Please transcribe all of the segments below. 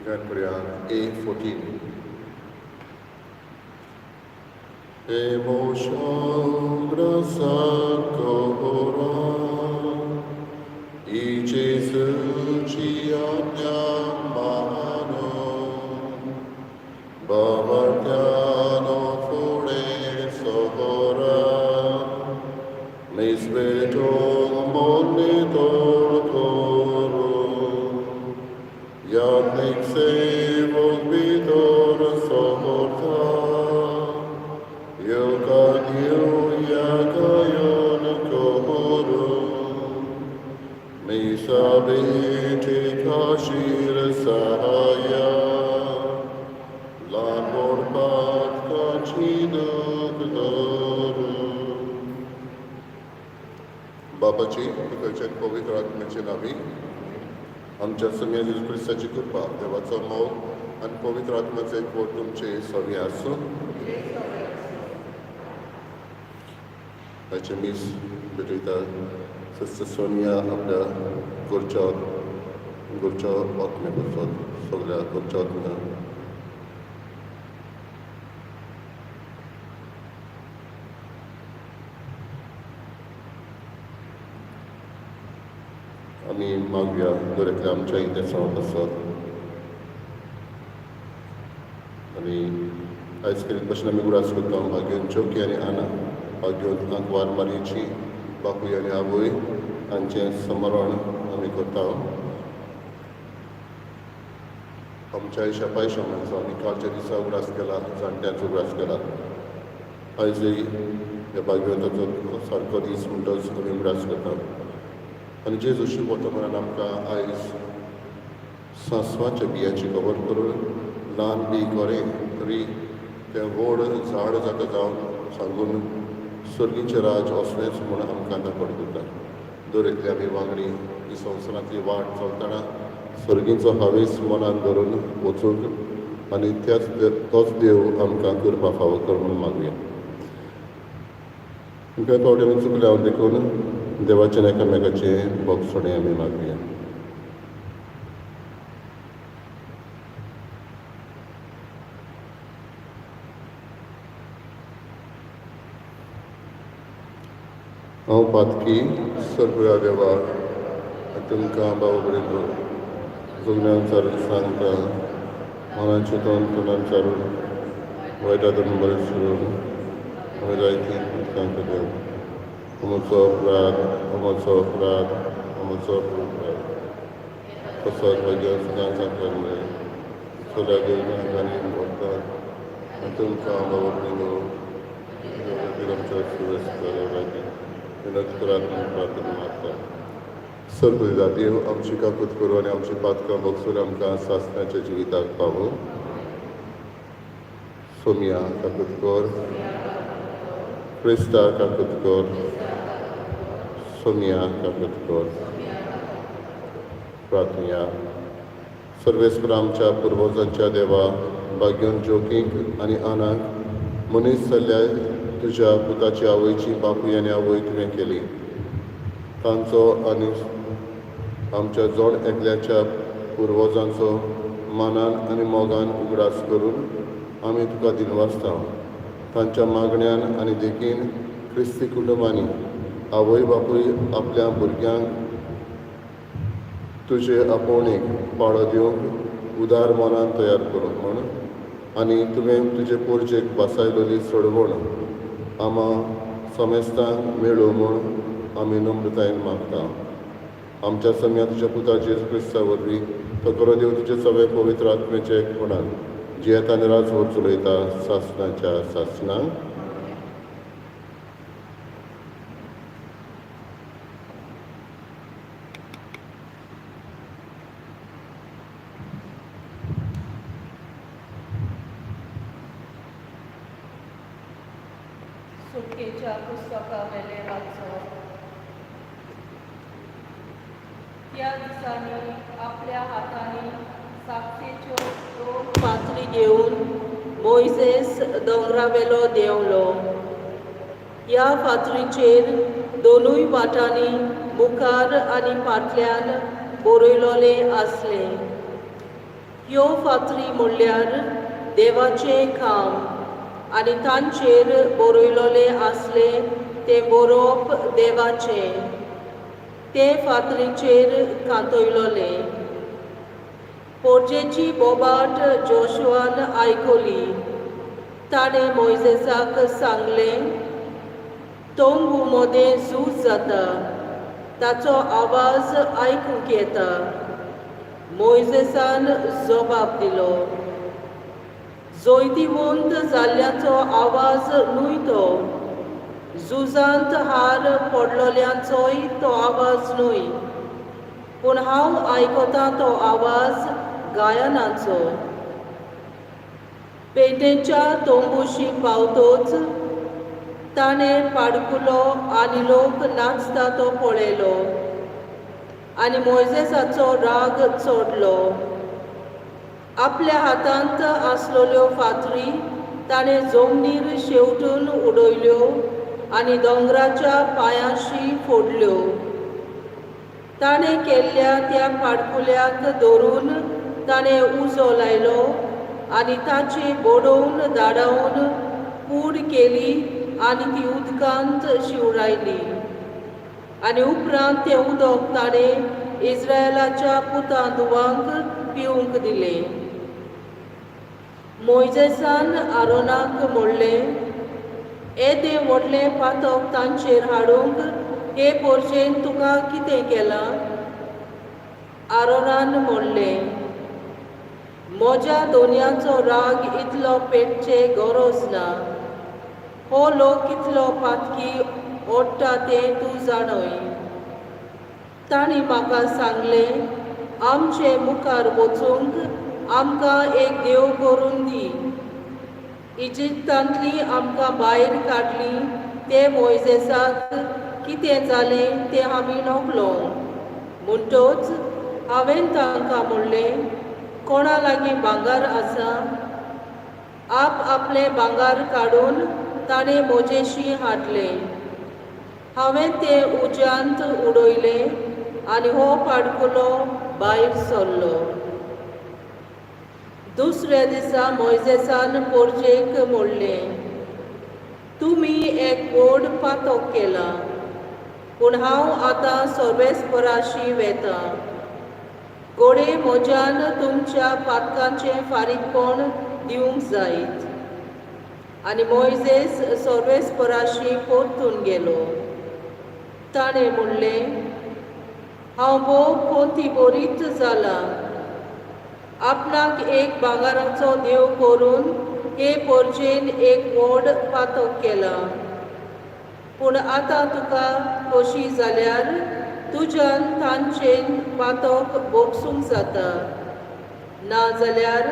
Join करुया A14. Emotion grasa cora, i Gesù ci mano, Bavartiano fure sohora, Misveto monitor coro, Yadnik sevok vitor sohorta, Yoga Yagayon koro, Misabiti kashir sahaya, Lanor pat kachiduk doru. बापाची पिकाच्या पवित्र आत्म्याचे नावी आमच्या समिया जेजू क्रिस्ताची कृपा, देवाचो मोग आनी पवित्र आत्म्याचो एकवट तुमचे सवी आसूं. ताचें मीस भेटयता सिस्टर सोनिया आपल्या घरच्या घरच्या आत्म्या पासत, सगळ्या घरच्या आत्म्या. आमी मागया दर एकल्या आमच्या इंतेसांव पासत आनी आयज केल्ले भशेन आमी उगडास करता भाग्योन चौकी आनी आना, भाग्योन आंकवार मारयेची बापूय आनी आवय हांचें स्मरण आमी करता. आमच्या शेपाय शमांचो आमी कालच्या दिसा उगडास केला, जाणट्यांचो उगडास केला. आयजय ह्या भाग्यवंताचो सारको दीस म्हणटच आमी उगडास करता. आनी जेजू वर्तमानान आमकां आयज सांसवाच्या बियाची खबर करून ल्हान बी गोरें तरी तें व्हड झाड जाता जावन सांगून सर्गीचें राज असलेंच म्हूण आमकां दाखोवन दिता. दर एकले आमी वांगडी ही संवसारांतली वाट चलतना सर्गीचो हावेस मनान धरून वचूंक आनी त्याच तोच देव आमकां करपा फावो कर म्हूण मागुया. आमकां फावटी आमी चुकल्या देखून देवाचें एकामेकाचें भोगसणें आमी मागुया. हांव पातकी सर्व देवाक तुमकां बाबा बरें जोगण्यान चारून सांगता, मनाचें तोंड तोंडान चारून वायटा धरून बरें सोडून हांवें जायतीं उदकां केल्या. अमोचो अपराध, अमोचो अपराध, अमोचो अपराध. तसोच भाग्य सुद्दां सांगता मेळ्ळें सगळ्या देवतांक आनी भक्तांक आनी तुमकां बाबा बरें आमच्या सुरस्त विनोद करात म्हूण प्रार्थना मागता. सर्व देव आमची काकूत करूं आनी आमची पातकां भोगसून आमकां सासणाच्या जिविताक पावो. सोमिया काकूत कर, क्रिस्ता काकूत कर, सोमिया काकूत कर. प्रार्थना. सर्वेस्पर आमच्या पुर्वजांच्या देवा, भाग्योन जोकींक आनी आनाक मनीस जाल्ल्या तुज्या पुताची आवयची बापूय आनी आवय तुवें केली. तांचो आनी आमच्या जण एकल्याच्या पुर्वजांचो मानान आनी मोगान उगडास करून आमी तुका दिनवासता. तांच्या मागण्यान आनी देखीन क्रिस्ती कुटुंबांनी आवय बापूय आपल्या भुरग्यांक तुजे आपोवणेक पाळो दिवंक उदार मनान तयार करूंक म्हूण आनी तुवें तुजे पोरजेक वासायलोली सोडवण आमा समेस्तांक मेळूं म्हूण आमी नम्रतायेन मागता. आमच्या सम्या तुज्या पुता जेजू क्रिस्ता वरवीं तो खरो देव तुजे सगळे पवित्र आत्म्याच्या एकपणान जियेता आनी राजवट चलयता सासणाच्या सासणाक. सुटकेच्या पुस्तकावेलें वाचप. त्या दिसांनी आपल्या हातांनी साक्षेच्यो दोन फातरी घेवन मोयजेस दोंगरावेलो देंवलो. ह्या फातरीचेर दोनूय वाटांनी मुखार आनी फाटल्यान बरयलोलें आसलें. ह्यो फातरी म्हणल्यार देवाचें काम आनी तांचेर बरयलोलें आसलें तें बरोवप देवाचें, ते फातरीचेर कांतयलोलें. पोरजेची बोबाट जोशुआन आयकली. ताणें मोयजेसाक सांगलें, तंबू मदें झूज जाता, ताचो आवाज आयकूंक येता. मोयजेसान जबाब दिलो, जैतिवंत जाल्ल्याचो आवाज न्हय तो, झुजांत हार पडलोल्यांचोय तो आवाज न्हय, पूण हांव आयकतां तो आवाज गायनाचो. पेटेच्या तंबूशी पावतोच ताणें पाडकुलो आनी लोक नाचता तो पळयलो आनी मोयजेसाचो राग चडलो. आपल्या हातांत आसलेल्यो फातरी ताणें जमनीर शेंवटून उडयल्यो आनी दोंगराच्या पांयांशी फोडल्यो. ताणें केल्ल्या त्या पाडकुल्याक धरून ताणें उजो लायलो आनी ताची बडोवन धाडावन पूड केली आनी ती उदकांत शिंवरायली. आनी उपरांत तें उदक ताणें इस्रायलाच्या पुतां धुवांक पिवंक दिलें. मोयजेसान आरोनाक म्हणलें, येदें व्हडलें पातक तांचेर हाडूंक हे पोरजेन तुका कितें केलां? आरोनान म्हणलें, म्हज्या दोनयांचो राग इतलो पेटचे गरज ना. हो लोक कितलो पातकी ओडटा तें तूं जाणय. तांणी म्हाका सांगलें, आमचे मुखार वचूंक आमकां एक देव करून दी. इजिप्तांतली आमकां भायर काडली ते मोयजेसाक कितें जालें तें आमी नकलो. म्हणटच हांवें तांकां म्हणलें, कोणा लागीं भांगर आसा? आप आपलें भांगर काडून ताणें म्हजेशी हाडलें. हांवें तें उज्यांत उडयलें आनी हो पाडकुलो भायर सरलो. दुसऱ्या दिसा मोयजेसान पोरजेक म्हणलें, तुमी एक व्हड पातक केलां, पूण हांव आतां सर्वेस्पराशी वेतां. घडये म्हज्यान तुमच्या पातकांचें फारीकपण दिवंक जायत. आनी मोयजेस सर्वेस्पराशी परतून गेलो. ताणें म्हणलें, हांव भोव कोंती बरीच जालां. आपणाक एक भांगराचो देव करून हे पोरजेन एक व्हड पातक केलां. पूण आतां तुका खोशी जाल्यार तुज्यान तांचें पातक भोगसूंक जाता, ना जाल्यार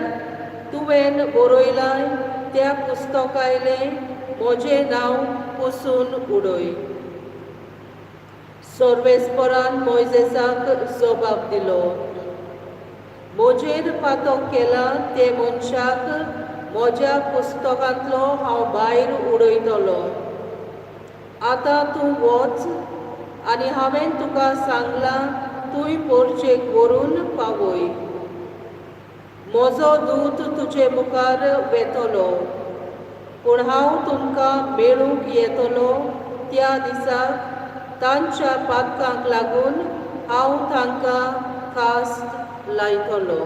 तुवें बरयलां त्या पुस्तकायलें म्हजें नांव पुसून उडय. सर्वेस्परान मोयजेसाक जबाब दिलो, म्हजेर पातक केलां ते मनशाक म्हज्या पुस्तकांतलो हांव भायर उडयतलो. आतां तूं वच आनी हांवें तुका सांगलां तूंय पोरचेक व्हरून पावय. म्हजो दूत तुजे मुखार वेतलो, पूण हांव तुमकां मेळूंक येतलो त्या दिसाक तांच्या पातकांक लागून हांव तांकां कास्त लायतलो.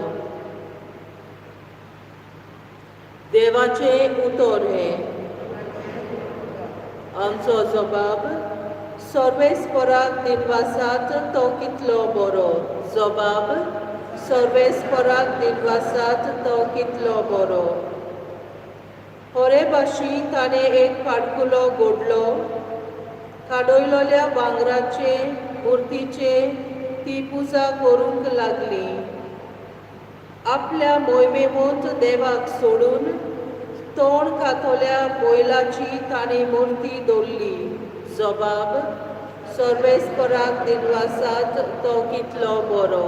देवाचें उतर हें. आमचो जबाब, सर्वेस्पराक दिनवासात तो कितलो बरो. जबाब, सर्वेस्पराक दिनवासात तो कितलो बरो. होरेबाशी ताणें एक पाडकुलो गोडलो, काडयलोल्या भांगराचे मुर्तीचे ती पुजा करूंक लागली. आपल्या मोहिमेवंत देवाक सोडून तोंड कातोल्या बैलाची ताणें मुर्ती दवरली. जबाब, सर्वेस्पराक दिनवासात तो कितलो बरो.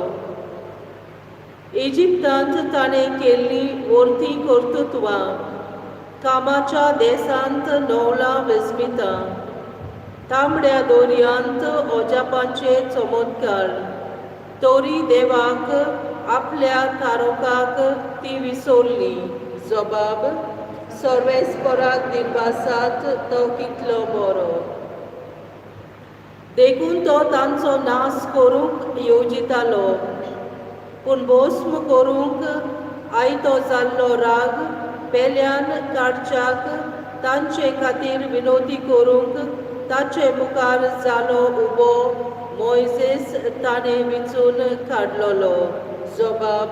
इजिप्तांत ताणें केल्लीं वर्ती कर्तृत्वां, कामाच्या देसांत नवलां विस्मितां, तांबड्या दोरयांत अजापांचे चमत्कार, तरी देवाक आपल्या तारोकाक ती विसरली. जबाब सर्वेस्पराक दिनवासात तो कितलो बरो. देखून तो तांचो नाश करूंक येवजितालो, पूण भस्म करूंक आयतो जाल्लो राग पेल्यान काडच्याक तांचे खातीर विनोदी करूंक ताचे मुखार जालो उबो मोयजेस ताणें विचून काडलेलो. जबाब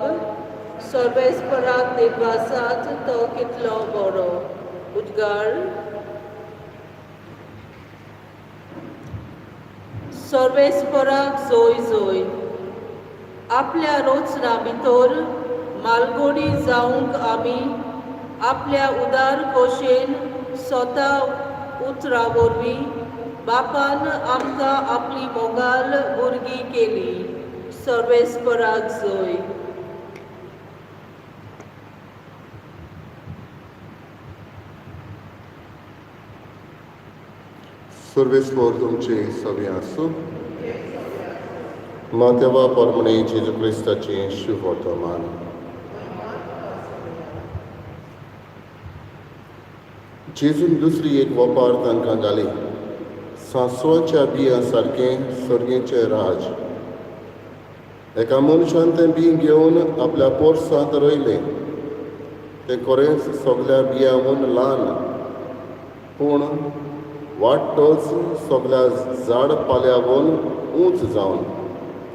सर्वेस्पराक दिनवासात तो कितलो बरो. उद्गार सर्वेस्पराक जोय जोय. आपल्या रचना भितर मालगोडी जावंक आमी आपल्या उदार खोशेन स्वता उतरा वरवीं बापान आमकां आपली मोगाल भुरगीं केली. सर्वेस्पराक जोय. सर्वेस्पर तुमचे सगळें आसूं. मातेवा परमणे जेजू क्रिस्ताचें शुभवर्तमान. जेजून दुसरी एक वपार तांकां घाली. सांसवाच्या बियां सारकें सर्गेचें राज. एका मनशान तें बीं घेवन आपल्या पोरसांत रोयलें. तें खरेंच सगल्या बियांवून ल्हान, पूण वाडटच सगल्या झाड पाल्यावून ऊंच जावन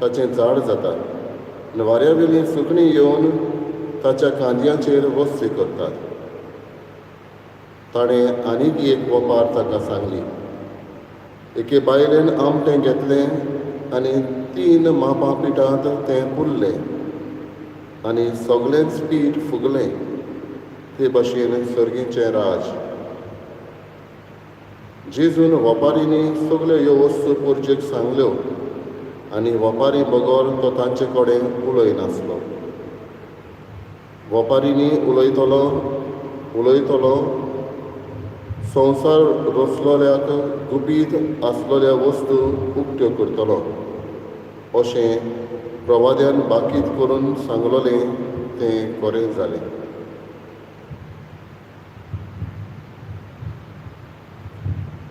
ताचें झाड जाता आनी वाऱ्या वयलीं सुकणीं येवन ताच्या खांदयांचेर वस्ती करतात. ताणें आनीक एक वपार ताका सांगली. एके बायलेन आमटें घेतलें आनी 3 मापां पिठांत तें पुरलें आनी सगळेंच पीठ फुगलें. ते भाशेन सर्गीचें राज. जेजून वपारींनी सगळ्यो ह्यो वस्तू पुरजेक सांगल्यो आनी वपारी बगर तो तांचे कडेन उलयनासलो. वपारींनी उलयतलो उलयतलो संवसार रचलोल्याक गुपीत आसलेल्या वस्तू उक्त्यो करतलो अशें प्रवाद्यान बाकीत करून सांगलोलें तें खरें जालें.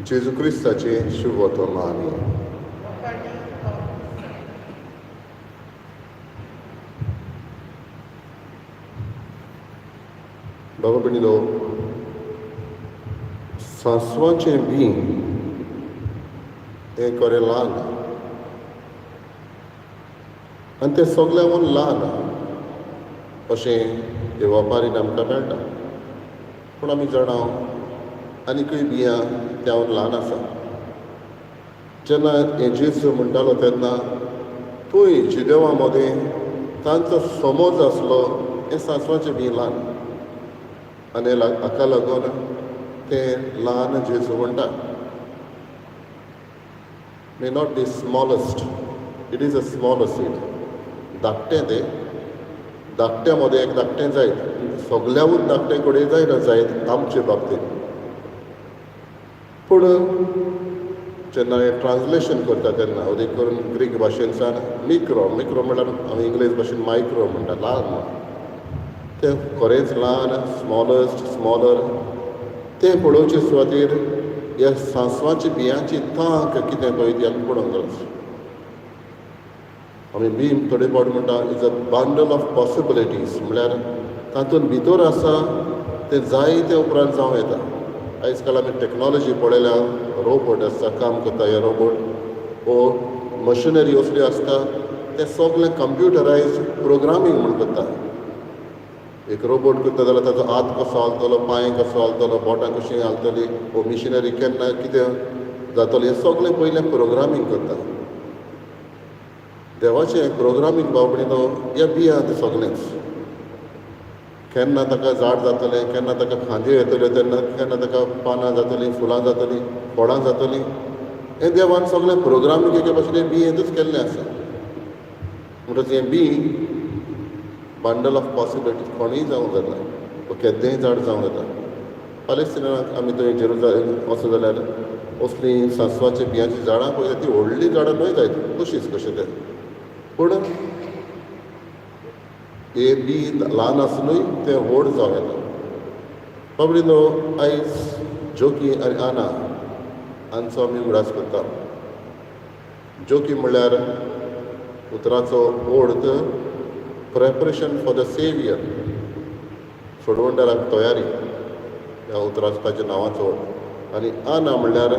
जेजू क्रिस्ताचें शुभवर्तमान. बाबा भयणीलो, सांसवाचें बीं हें खरें ल्हान आनी तें सगळ्यांवून ल्हान अशें हे वपारीन आमकां मेळटा. पूण आमी जाणा आनीकय बियां त्याहून ल्हान आसा. जेन्ना हें जेजू म्हणटालो तेन्ना थंय जिदेवा मदें तांचो समज आसलो हें सांसवाचें बीं ल्हान आनी हाका लागून तें ल्हान जेजू म्हणटा. May not the smallest, it is a smaller seed. धाकटें तें, धाकट्या मदें एक धाकटें जायत, सगल्यावूच धाकटें कडेन जायना जायत आमचे बाबतींत. पूण जेन्ना हें ट्रान्सलेशन करता तेन्ना अदीक करून ग्रीक भाशेनच्यान मिक्रो, मिक्रो म्हणल्यार आमी इंग्लीश भाशेन मायक्रो म्हणटा, ल्हान म्हण. तें खरेंच ल्हान, स्मॉलस्ट, स्मॉलर, तें पळोवचे सुवातेर ह्या सांसवाच्या बियांची तांक कितें पळय ती आमी पळोवंक गरज. आमी बीं थोडे फावट म्हणटा is a bundle of possibilities, म्हणल्यार तातूंत भितर आसा तें जायते उपरांत जावं येता. आयज काल आमी टॅक्नोलॉजी पळयल्या, रोबोट आसता, काम करता हे रोबोट वो मशिनरी असल्यो आसता, तें सगळें कंप्युटरायज प्रोग्रामींग म्हूण करता. एक रोबोट करता जाल्यार ताचो हात कसो हालतलो, पांय कसो हालतलो, बोटां कशीं हालतलीं, वो मिशिनरी केन्ना कितें जातलें, हें सगळें पयलें प्रोग्रामींग करता. देवाचें प्रोग्रामींग बाबडीनो ह्या बियांत सगळेंच. केन्ना ताका झाड जातलें, केन्ना ताका खांदयो येतल्यो, तेन्ना केन्ना ताका पानां जातलीं, फुलां जातलीं, फळां जातलीं, हें देवान सगळें प्रोग्रामींग एके भाशेन हें बियेंतूच केल्लें आसा. म्हणटकच हें बीं बांडल ऑफ पॉसिबिलिटीज, कोणूय जावंक जाता वा केद्देंय झाड जावंक जाता. पालेस्टिनाक आमी थंय जेरुजालेम वचत जाल्यार असलीं सांसवाच्या बियांचीं झाडां पळयता, ती व्हडलीं झाडां न्हय जायत, कशीच कशें तें, पूण हे बी ल्हान आसुनूय तें व्हड जावं येता. बाबडीनो, आयज जोकी आनी आना हांचो आमी उगडास करता. जोकी म्हणल्यार उतराचो अर्थ प्रेपरेशन फॉर the saviour, सोडवणदाराक तयारी ह्या उतराचो ताच्या नांवाचो अर्थ. आनी आना म्हणल्यार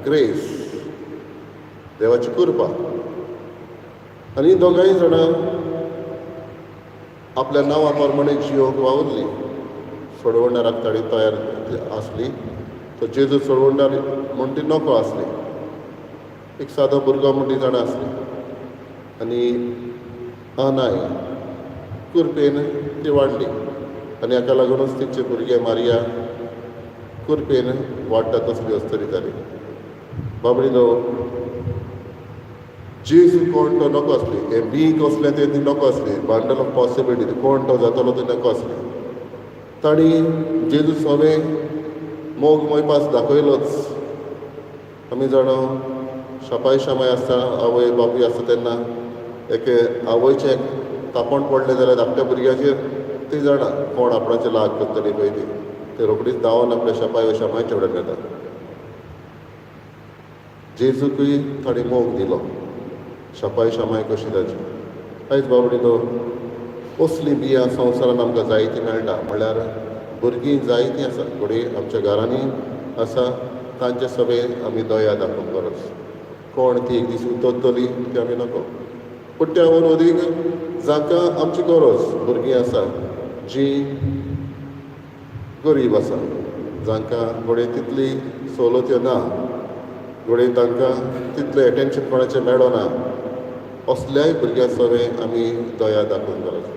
ग्रेस, देवाची कृपा. आनी दोगांय जाणां आपल्या नांवा प्रमाणे जियोक वावुरली. सोडवणदाराक ताणी तयार आसली. तो जेजू सोडवणदार म्हूण ती नको आसली, एक सादो भुरगो म्हूण ती जाणां आसली. आनी आनाय कुरपेन ती वाडली आनी हाका लागुनूच तिचे भुरगे मारिया कुरपेन वाडटा तसली अस्तरी जाली. बाबडीनो, जेजू कोण तो नको आसली, हें बी कसलें तें ती नको आसली, बांडल ऑफ पॉसिबिलिटी कोण तो जातलो ते नको आसली. तांणी जेजू सवें मोग मोयपास दाखयलोच. आमी जाणा शापाय शामाय आसता, आवय बापूय आसता तेन्ना एके आवयचें तापण पडलें जाल्यार धाकट्या भुरग्याचेर ती जाणा कोण आपणाचेर लाग करतली पळय ती, ते रोखडीच धांवन आपल्या शापाय वा शामायच्या फुड्यान वता. जेजूकूय ताणें मोग दिलो, शापाय शामाय कशी ताची. आयज बाबडीनो, असलीं बियां संवसारान आमकां जायतीं मेळटा. म्हणल्यार भुरगीं जायतीं आसा, घडये आमच्या घरांनी आसा, तांचे सगळे आमी दया दाखोवंक गरज. कोण ती एक दीस उतरतली ती आमी नको. पूण त्या वयर जांकां आमची गरज, भुरगीं आसा जीं गरीब आसा, जांकां घडये तितली सवलत्यो ना, घडये तांकां तितलें एटेन्शन कोणाचें मेळना, असल्याय भुरग्यां सवें आमी दया दाखोवंक गरज.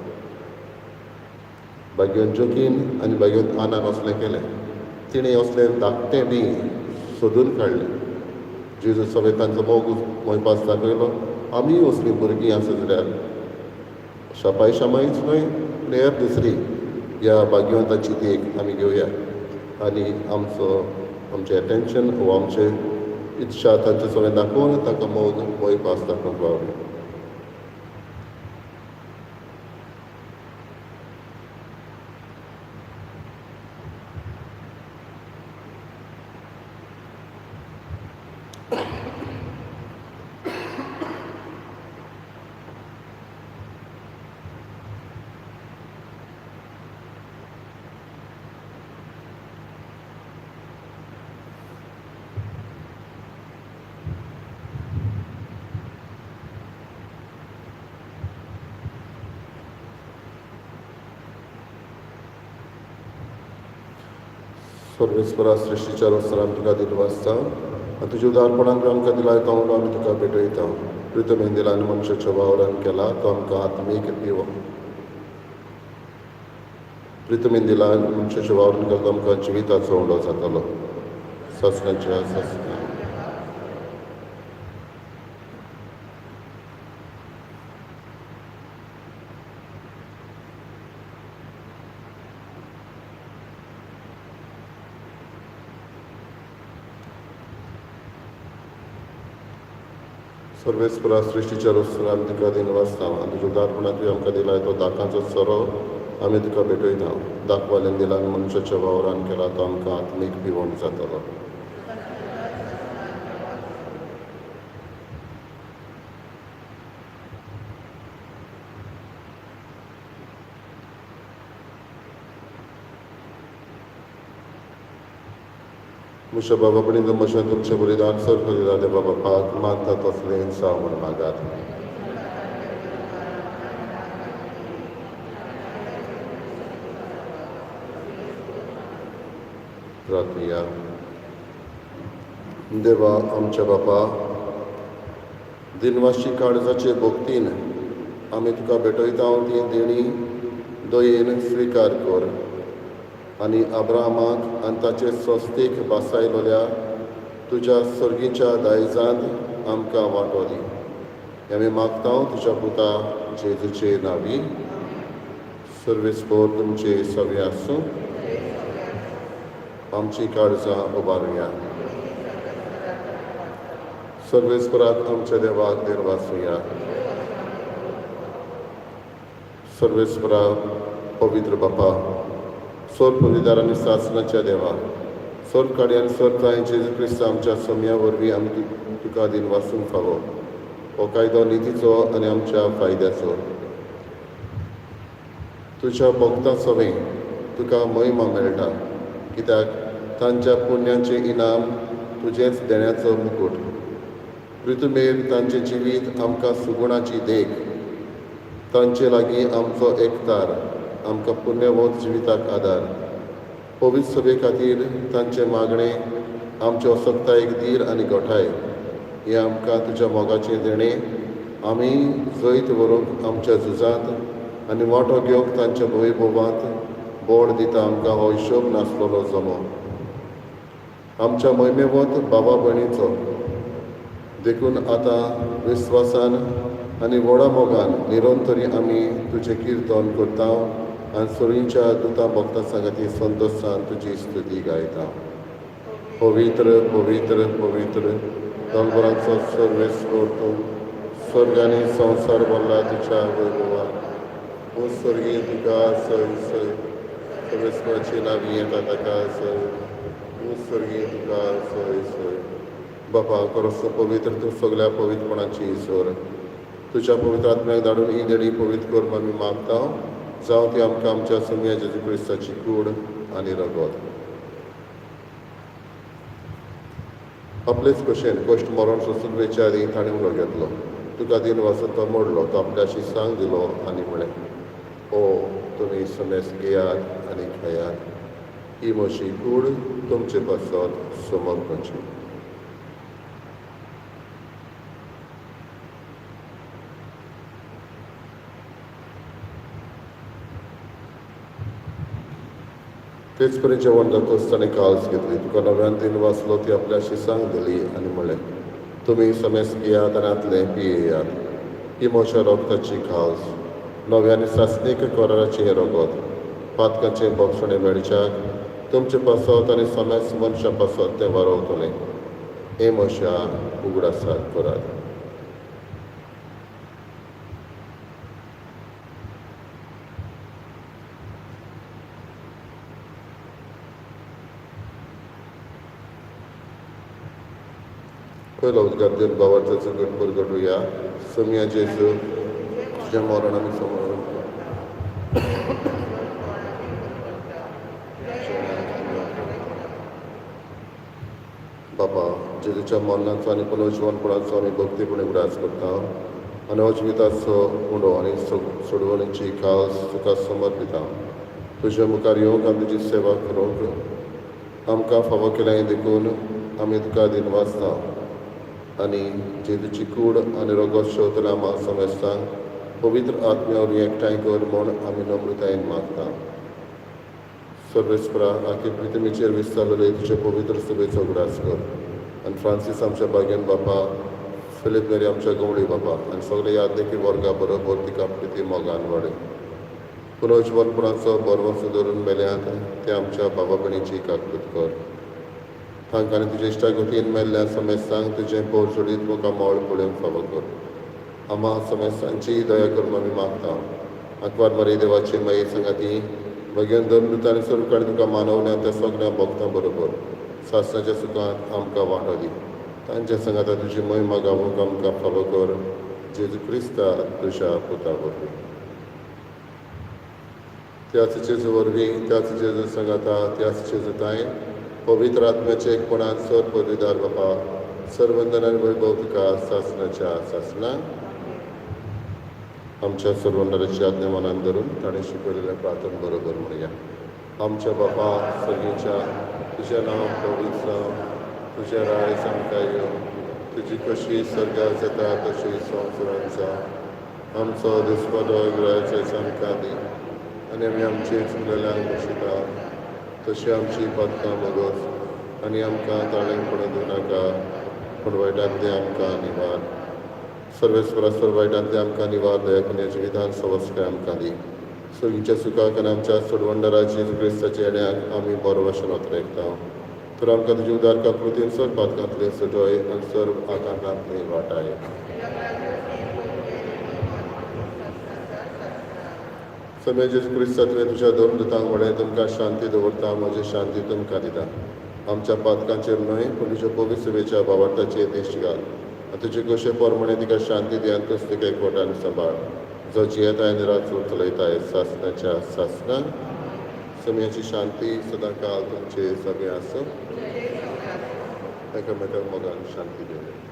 भाग्योन जोकीन आनी भाग्योन आनान असलें केलें. तिणें असलें धाकटें बी सोदून काडलें. जेजू सवें तांचो मोग मोयपास दाखयलो. आमीय असलीं भुरगीं आसा जाल्यार शापाय शामायच न्हय पूण हेर दुसरी ह्या भाग्यवंताची देख आमी घेवया आनी आमचो आमचें एटेन्शन वो आमचें इत्सा तांचे सगळें दाखोवन ताका मोग मोयपास दाखोवंक पावली. सर्वेस्परा सृश्टीच्या रोसर आमी तुका दिलो आसता आनी तुज्या उदारपणान आमकां दिला तो आमी तुका भेटयता. प्रितमेन दिला आनी मनशाच्या वावरान केला तो आमकां आत्मीक पिव. प्रितमेन दिला आनी मनशाच्या वावरान केला तो आमकां जिविताचो उंडो जातलो. ससनाच्या ससना. सर्वेस्परा सृश्टीच्या रोसर आमी तुका दिन वाचता आनी तुज्या उदारपणान तुवें आमकां दिला तो दाकांचो सोरो आमी तुका भेटयता. दाखवाल्यान दिला आनी मनशाच्या वावरान केला तो आमकां आत्मीक पिवण जातलो. म्हज्या बाबा कडेन म्हजें तुमचें बलिदान सर करिल्लें देवा बापाक मानता तसलें जावं म्हूण मागात. प्रार्थया. देवा आमच्या बापा, दिनवाशी काळजाचे भक्तीन आमी तुका भेटयता ती देणी दयेन स्विकार कर आनी अब्राहमाक आनी ताचे संस्थेक भासायलोल्या तुज्या सर्गीच्या दायजांत आमकां वांटो दी. आमी मागता तुज्या पुता जेजूचे नांवी. सर्वेस्पोर तुमचे सगळे आसूं. आमची काळजां उबारुया. सर्वेस्पराक आमच्या देवाक देवासुया. सर्वेस्परा पवित्र बापा, सोर पविदार आनी सासणाच्या देवा, सोर काडी आनी सोर ताय जेजू क्रिस्त आमच्या सोम्या वरवीं आमी तुका दिन वासूंक फावो. हो कायदो नितीचो आनी आमच्या फायद्याचो. तुज्या भक्तां सवें तुका महिमा मेळटा, कित्याक तांच्या पुण्याचें इनाम तुजेंच देण्याचो मुकूट. ऋतुमेर तांचें जिवीत आमकां सुगुणाची देख, तांचे लागीं आमचो एकतार, आमकां पुण्यवंत जिविताक आदार. पवित्र सभे खातीर तांचें मागणें आमचे असक्तायेक धीर आनी गोठाय. हें आमकां तुज्या मोगाचें देणें. आमी जैत व्हरूंक आमच्या झुजांत आनी वांटो घेवंक तांच्या वैभवांत बोड दिता आमकां हो हिशोब नासलेलो जमो. आमच्या महिमेवंत बाबा भयणीचो. देखून आतां विस्वासान आनी व्हडा मोगान निरंतरी आमी तुजें किर्तन करता आनी सोरींच्या दुतां भक्तां सांगाती संतोशान तुजी स्तुती गायता. पवित्र पवित्र पवित्र दलबरांचो सर्वेस्पर तूं, स्वर्ग आनी संवसार भरला तुज्या वैभवान. ओ स्वर्गीय तुका सय सय, सर्वेस्पराची नावी येता ताका सय. ओ स्वर्गीय तुका सय सय. बापा करसो पवित्र तूं सगळ्या पवित्रपणाची जोर. तुज्या पवित्र आत्म्याक धाडून ही देणी पवित्र कर आमी मागता, जावं ती आमकां आमच्या सोम्या जेजू क्रिस्ताची कूड आनी रगत. आपलेच भशेन कश्ट मरण सोंसून वेच्या आदीं ताणें उलो घेतलो, तुका दिन वाचून तो मोडलो, तो आपल्याशी सांग दिलो आनी म्हळें, ओ तुमी समेस घेयात आनी खायात, ही म्हजी कूड तुमचे पासत समर्पणची. तेच परी जेवण जातच ताणें काल्स घेतली, तुका नव्यान दिन वाचलो, ती आपल्याशी सांग दिली आनी म्हळें, तुमी समेस घेयात आनी आतलें पियेयात, ही म्हज्या रगताची काल्स, नव्या आनी सासणीक कराराचें हें रगत, पातकाचें बोगसणें मेळच्याक तुमचे पासत आनी समेस मनशां पासत तें वारवतलें. हें म्हज्या उगडासात करात. पयलो उद्गार दिवन भावार्थाचो गट परगटुया. सोम्या जेजू, तुजें मरण आमी समरण. बापा, जेजूच्या मरणाचो आनी पुनर्जिवनपणाचो आमी भक्तीपणी उगडास करता आनी हो जिविताचो उंडो आनी सोडवणीची खास तुका समर्पिता. तुज्या मुखार येवंक आनी तुजी सेवा करूंक आमकां फावो केलें देखून आमी तुका दिनवासता. आनी जेजूची कूड आनी रगत शेवतल्या आमकां समेस्तांक पवित्र आत्म्या वरवीं एकठांय कर म्हूण आमी नम्रतायेन मागता. सर्वेस्परा, आखी पृथ्वीचेर विस्तारलेले तुजे पवित्र सभेचो उगडास कर आनी फ्रांसीस आमच्या भाग्यान बापा, फिलीप नेरी आमच्या गवळी बापा आनी सगळे यादनिकी वर्गा बरोबर तिका प्रिती मोगान वाडय. पुनर्जिवनपणाचो बरवंस धरून मेल्यात ते आमच्या बाबा भयणीची काकूत कर. तांकां आनी तुज्या इश्टागतीन मेल्ल्या समेस्तांक तुजें पोर सोडीत मुखार मोळ पळोवंक फावो कर. आमा समेस्तांची दया करून आमी मागता. आंकवार मरे देवाची माई सांगाती भगेन धर्मदूत आनी सर्व तुका मानवल्या त्या सगळ्या भक्तां बरोबर सासणाच्या सुखांत आमकां वांटो दी. तांच्या सांगाता तुजी महिमा गावूंक आमकां फावो कर, जेजू क्रिस्ता तुज्या पुता वरवीं. त्याच जेजू वरवीं, त्याच जेजू सांगाता, त्याच जेजू ताय पवित्र आत्म्याचे एकपणान सर पदवीदार बापा, सर्वंदन आनी वैभव तुका सासणाच्या सासणा. आमच्या सर्वंदराची आज्ञा मनान धरून ताणें शिकवलेल्या प्रार्थना बरोबर म्हणया. आमच्या बापा सर्गीच्या, तुजें नांव पवित्र जावं, तुजें राज आमकां येवं, तुजी कशी स्वर्गार जाता तशी संवसारांत जावं. आमचो दिसपडो ग्रहाचो आमकां दी आनी आमी आमचे चुकलेल्यांक बशिता तशी आमची पातकां मगोस आनी आमकां ताळें पडून दिवं नाका, पूण वायटांतलें आमकां निवार. सर्वेस्परा, सर्व वायटांतलें आमकां निवार, दया करून जिवितान सवस्काय आमकां दी. सर्गीच्या सुखाक आनी आमच्या सोडवंडरा जेजू क्रिस्ताच्या येण्याक आमी बरो भाशेन ओतरेकता. तर आमकां तुजी उदार काकृतीन सर्व पातकांतलें सुटय आनी सर्व आकांतांतलें वाटाय. सम्या जेजू क्रिस्ता, तुवें तुज्या धर्मदूतांक म्हळें, तुमकां शांती दवरता, म्हजी शांती तुमकां दिता. आमच्या पातकांचेर न्हय पूण तुज्या पवित्र सभेच्या भावार्थाचेर दिश्ट घाल आनी तुजे कशे प्रमाणे तिका शांती दी आनी तूंच तिका एकवटान सांबाळ, जो जियेताय आनी राजवट चलयताय सासणाच्या सासणां. सम्याची शांती सदांकाल तुमचे सगळें आसूं. एकामेकांक मोगान शांती दिवया.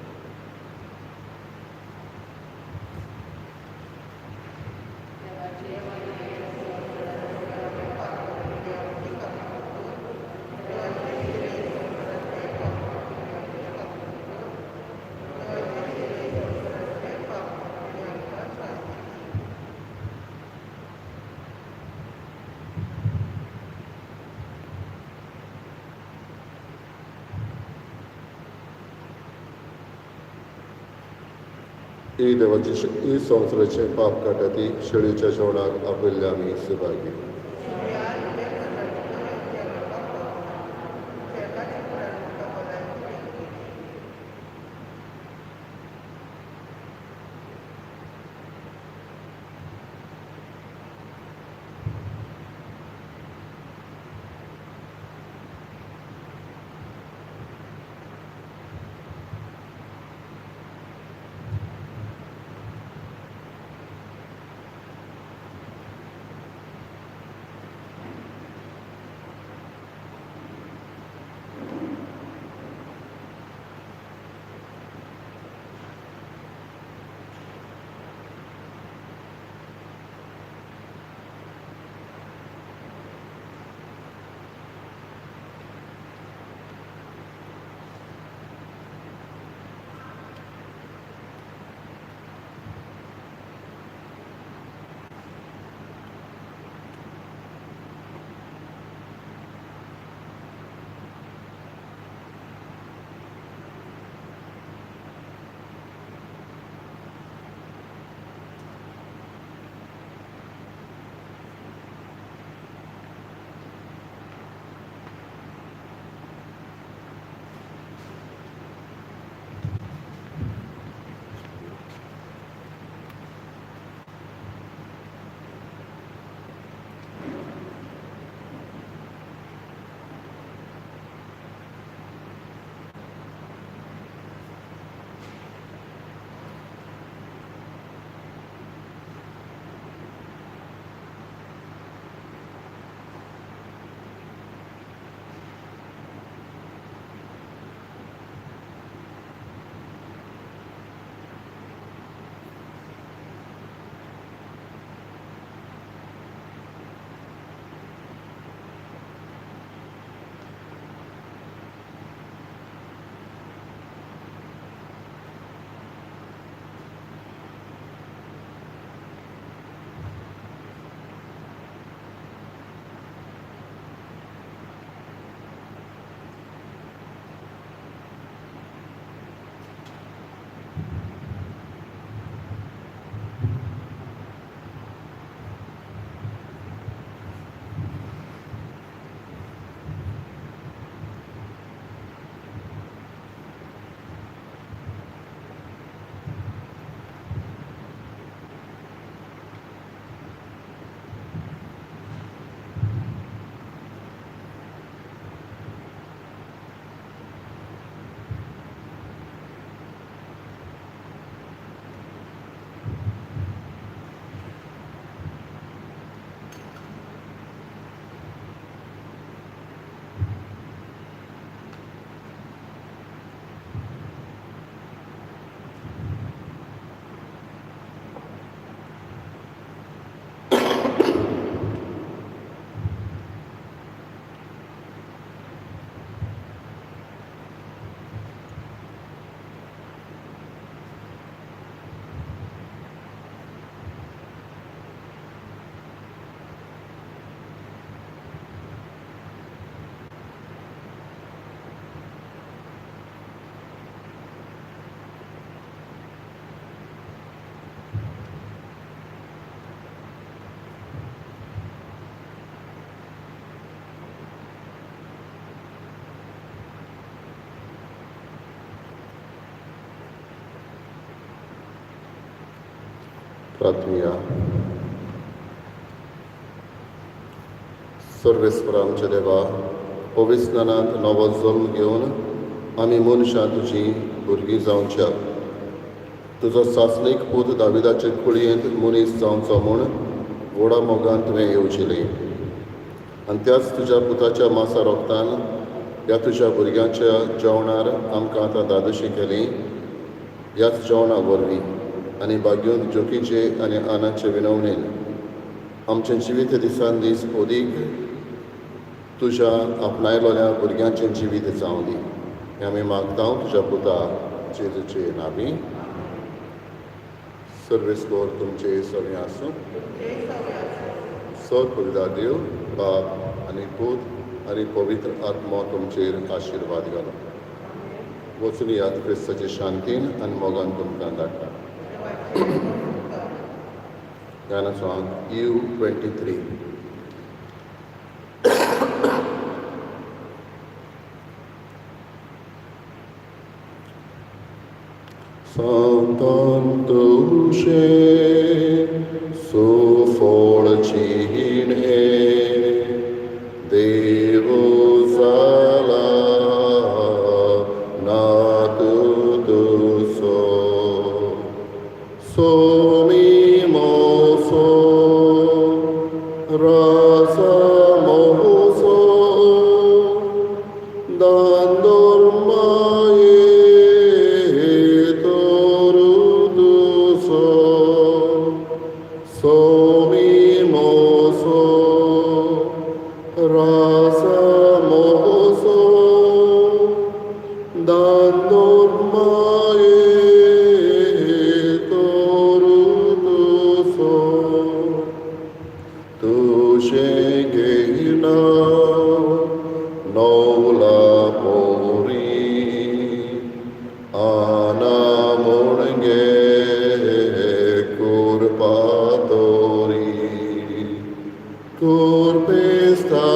ही देवाची ही संवसाराचें पाप काडटा ती शेळीच्या जेवणाक आपयल्ले आमी सभागी. प्रार्थुया. सर्वेस्पर आमच्या देवा, पविस्नानांत नवो जल्म घेवन आमी मनशां तुजी भुरगीं जावच्या। तुजो सासणीक पूत दाविदाचे कुळयेंत मनीस जावचो म्हूण व्हडा मोगान तुवें येवजिलें आनी त्याच तुज्या पुताच्या मासा रोगतान ह्या तुज्या भुरग्यांच्या जेवणार आमकां आतां दादोशी केली। ह्याच जेवणा वरवीं आनी भाग्योन जोकीचे आनी आनाचे विनवणेन आमचें जिवीत दिसान दीस अदीक तुज्या आपणायलोल्या भुरग्यांचें जिवीत जावं दी। हें आमी मागता तुज्या पुता जेजूचे नावी। सर्वेस्पर तुमचे सगळें आसूं। सर पुरदा देव बाप आनी पूत आनी पवित्र आत्मो तुमचेर आशिर्वाद घालो। वचून याद क्रिस्ताचे शांतीन आनी मोगान तुमकां धाडटा। गाना सॉंग U23। सांतान तुझे सुफळ चिन्हे देव जाला नातू तुजो सोमी मोसो राजा मोसो दांदोर माये तोरु तुजो सोमी मोसो राजा मोसो दांदोर माये तोरु तुजो तुझे घेना नवला पोरी आना मुणगे कुरपा तोरी कुरपेस्ता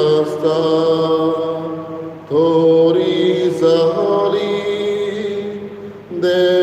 तोरी जाली देवान